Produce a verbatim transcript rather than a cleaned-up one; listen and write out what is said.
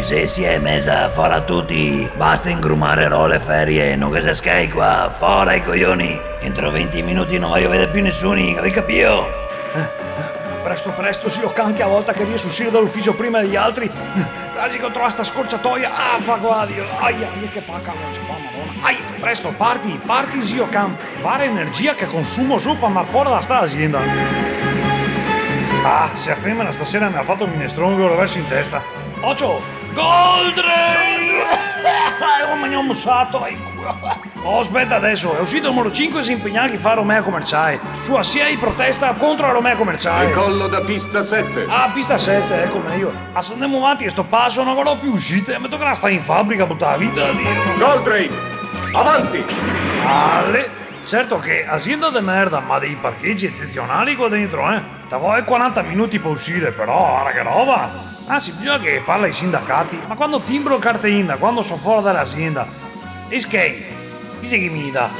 Sì, sì, xe mesa, fora tuti! Basta ingrumare role ferie, no ghe xe schei qua, fora i coioni! Entro venti minuti no vojo veder più nesuni, gavì capìo? Eh, presto, presto, zio Can, che a volta che rieso a uscir da l'uficio prima dei altri. Tragico, trova sta scorciatoia. Ah, va qua, Dio. Aia, aia, che paca, no se fa, Madona. Aia, presto, parti, parti, zio Can. Vara energia che consumo su par andar fora da sta azienda. Ah, se a femena stasera me ga fato el minestron, go el roverso in testa. Ocio! Goldrake! Eh, go magnà un musato, vai in culo. Oh, speta deso, xe uscì el numero sinque, se inpegna a far la Romea comerciae. Su a sie i protesta contro la Romea comerciae. Decollo da pista sete. Ah, pista sete, eco, mejo. Ah, se ndemo vanti a sto paso, no gavarò più uscite, me tocarà star in fabrica, puta vita, Dio. Goldrake, avanti! Ale, certo che azienda de merda, ma dei parchegi ecezionali qua dentro, eh. Te vol quaranta minuti par uscir, però, vara che roba. Anzi, bisogna che parla ai sindacati. Ma quando timbro el cartelin, da quando so fora da l'azienda? I schei, chi xe che me i dà?